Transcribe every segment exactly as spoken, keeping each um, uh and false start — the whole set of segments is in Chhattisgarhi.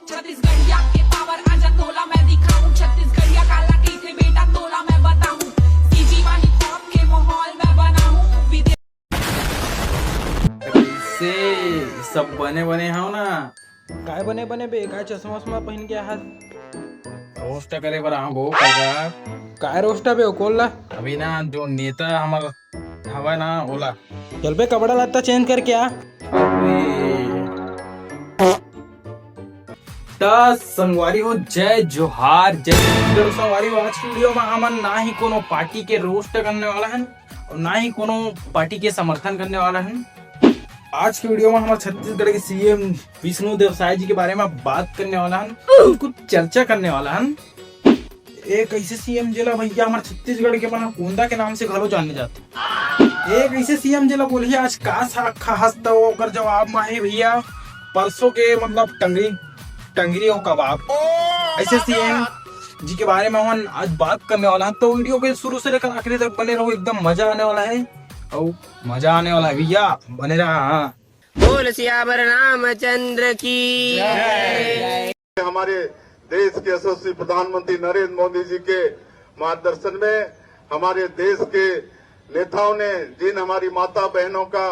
छत्तीसगढ़िया के पावर आजा तोला मैं दिखाऊं। छत्तीसगढ़िया काला कहिथे बेटा तोला मैं बताऊं। सीजी वाली पॉप के माहौल मैं बनाऊं। विदेश कैसे? सब बने बने हव ना? काय बने बने बे? काय चश्मा उश्मा पहन के आहत? रोस्ट करे बर आहूं गो काका। काय रोस्ट बे, कोन ला? अभी ना जो नेता हमर हवय ना ओला। चल बे, कपड़ा लत्ता चेंज करके आ। अभी त संगवारी हो, जय जोहार, जय छत्तीसगढ़। संगवारी हो, आज के वीडियो में हमन ना ही कोनो पार्टी के रोस्ट करने वाला हन और ना ही कोनो पार्टी के समर्थन करने वाला हन। आज के वीडियो में हमर छत्तीसगढ़ के सीएम विष्णु देव साय जी के बारे में बात करने वाला हन, कुछ चर्चा करने वाला हन। एक ऐसे सीएम जेला भैया हमर छत्तीसगढ़ के मन ह कोंदा के नाम से घलो जाने जाथे। एक ऐसे सीएम जेला बोलही आज का साग खाहस त ओकर जवाब म हे भैया परसों के मतलब टंगरी, टंगरी और कबाब। ऐसे सीएम जी के बारे में हमन आज बात करने वाला हन, तो वीडियो के शुरू से लेकर आखिरी तक बने रहो, एकदम मजा आने वाला है। और मजा आने वाला है भैया, बने रहा। हाँ। बोल सियावर रामचंद्र की। हमारे देश के यशस्वी प्रधानमंत्री नरेंद्र मोदी जी के मार्गदर्शन में हमारे देश के नेताओं ने जिन हमारी माता बहनों का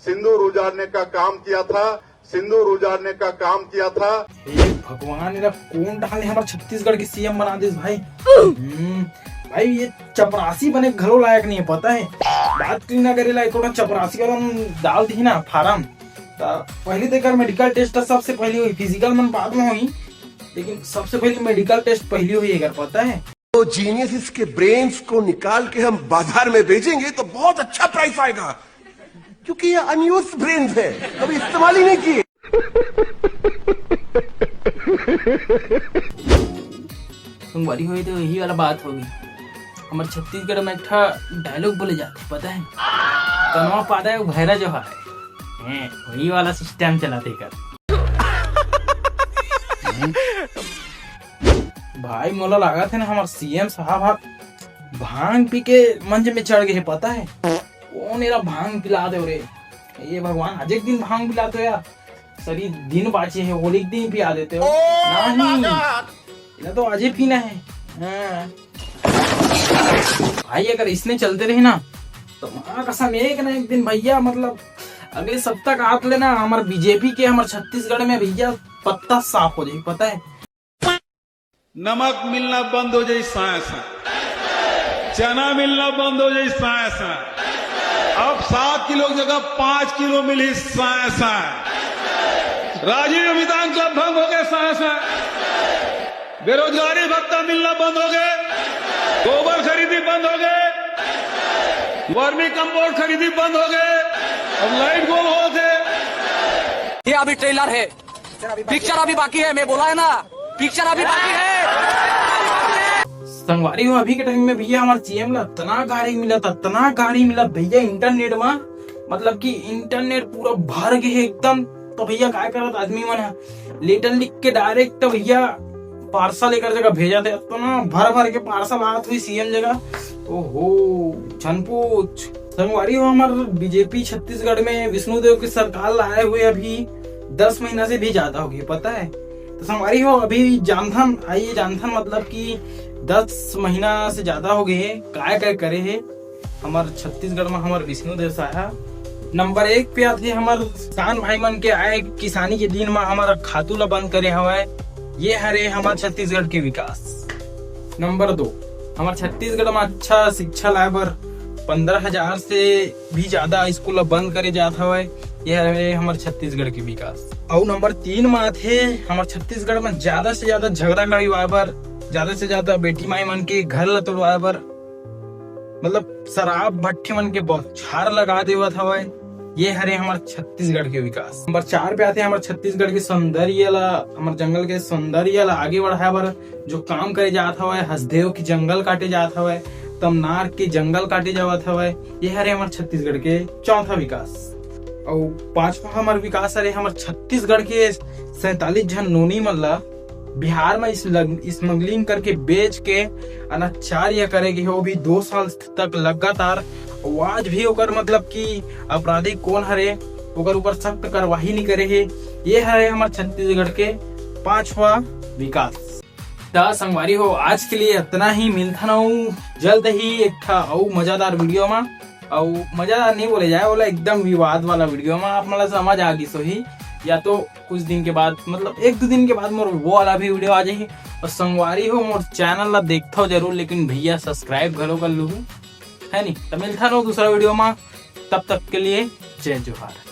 सिंदूर उजाड़ने का काम किया था, सिंदूर उजाड़ने का काम किया था। हे भगवान, एला कोन डाले हमर छत्तीसगढ़ के सीएम बना दिस भाई। हम्म, भाई ये चपरासी बने घलो लायक नहीं है, पता है? बात क्यों ना करे लायक, थोड़ा चपरासी वाला हम डाल दी ना फार्म। त पहली तो एकर मेडिकल टेस्ट सबसे पहली हुई, फिजिकल मन बाद में हुई, लेकिन सबसे पहली मेडिकल टेस्ट पहली हुई एकर, पता है? तो जीनियस इसके ब्रेन्स को निकाल के हम बाजार में बेचेंगे तो बहुत अच्छा प्राइस आएगा, क्योंकि ये अनयूज्ड ब्रेन्स है, कभी इस्तेमाल ही नहीं किए। संगवारी होई तो यही वाला बात होगी। हमर छत्तीसगढ़ में एक ठा डायलॉग बोले जाथे, पता है? कनवा पादा है भैरा जो है, हैं, वही वाला सिस्टम चलाथे कर। भाई मोला लागत है ना हमर सीएम साहब हा भांग पी के मंच में चढ़ गए हे, पता है? कोन एला भांग पिला दे रे? ये भगवान, आज एक दिन भांग पिला दो यार। सरी दिन बाचे हे, होली के दिन पिया देते हो। नहीं, एला तो आज ही पीना है। हाँ। भाई अगर इसने चलते रहे ना तो माँ कसम एक ना एक दिन भैया, मतलब अगले सप्ताह का हाथ लेना हमर बीजेपी के, हमर छत्तीसगढ़ में भैया पत्ता साफ हो जाए, पता है? नमक मिलना बंद हो जाए साय साय, चना मिलना बंद हो जाए साय साय, अब सात किलो की जगह पांच किलो मिली साय साय, राजीव अमिताभ क्लब भंग हो गए साय साय, बेरोजगारी भत्ता मिलना बंद हो गए, गोबर खरीदी बंद हो गए, वर्मी कंपोस्ट खरीदी बंद हो गए, अब लाइट गोल हो थे। ये अभी ट्रेलर है, पिक्चर अभी बाकी है, मैं बोला है ना, पिक्चर अभी बाकी है। संगवारी हो, अभी के टाइम में भैया हमर सीएम ला इतना गाड़ी मिलत, इतना गाड़ी मिलत भैया इंटरनेट में, मतलब कि इंटरनेट पूरा भर गए हे एकदम। तो भैया काय करत आदमी मन ह लेटर लिख के डायरेक्ट तो भैया पार्सल एकर जगह भेजत हे, इतना भर भर के पार्सल आत हुई सीएम जगह। ओहो, झन पूछ। संगवारी हो, हमर बीजेपी छत्तीसगढ़ में विष्णुदेव की सरकार लाए हुए अभी दस महीना से भी ज्यादा हो गई, पता है? तो संगवारी हो, अभी जानथन, आइए जानथन, मतलब कि दस महीना से ज्यादा हो गए हे, काय काय करे हे हमर छत्तीसगढ़ में हमर विष्णुदेव साय हा। नंबर एक पे आथे हमर किसान भाई मन के आए किसानी के दिन में हमर खातू ला बंद करे हवय, ये हरे हमर छत्तीसगढ़ के विकास। नंबर दो, हमर छत्तीसगढ़ में अच्छा शिक्षा लाए बर पंद्रह हजार से भी ज्यादा स्कूल ला बंद करे जात हवय, ये हरे हमर छत्तीसगढ़ के विकास। अउ नंबर तीन में आथे हमर छत्तीसगढ़ में ज्यादा से ज्यादा झगड़ा लड़ाई होए बर, ज्यादा से ज्यादा बेटी माई मन के घर ला तोड़वाए बर, मतलब शराब भट्ठे मन के बौछार लगा देवत हवय। ये हरे हमर छत्तीसगढ़ के विकास। नंबर चार पे आथे हमर छत्तीसगढ़ के सौंदर्य ला, हमर जंगल के सौंदर्य ला आगे बढ़ाए बर जो काम करे जात हवय, हसदेव के जंगल काटे जात हवय, तमनार के जंगल काटे जावत हवय। ये हरे हमर छत्तीसगढ़ के चौथा विकास। अउ पांचवा हमर विकास हरे हमर छत्तीसगढ़ के सैंतालीस झन नोनी मन ला बिहार में इस लग-, स्मगलिंग करके बेच के अनाचार्य करे गे हे, वो भी दो साल तक लगातार। वो आज भी ओकर मतलब कि आपराधिक कौन हरे, ओकर ऊपर सख्त कार्यवाही नहीं करे हे। ये हरे हमर छत्तीसगढ़ के पांचवा विकास। त संगवारी हो, आज के लिए इतना ही। मिलथन अउ जल्द ही एक ठा अउ मजेदार वीडियो मा। अउ मजेदार नहीं बोले जाए, ओला एकदम विवाद वाला वीडियो मा। आप मन ला समझ आ गिस होही, या तो कुछ दिन के बाद, मतलब एक दो दिन के बाद मोर वो वाला भी वीडियो आ जाही। अउ संगवारी हो, मोर चैनल ला देखथव जरूर, लेकिन भैया सब्सक्राइब घलो कर लूहू, है नी? त मिलथन अउ दूसरा वीडियो मा, तब तक के लिए जय जोहार।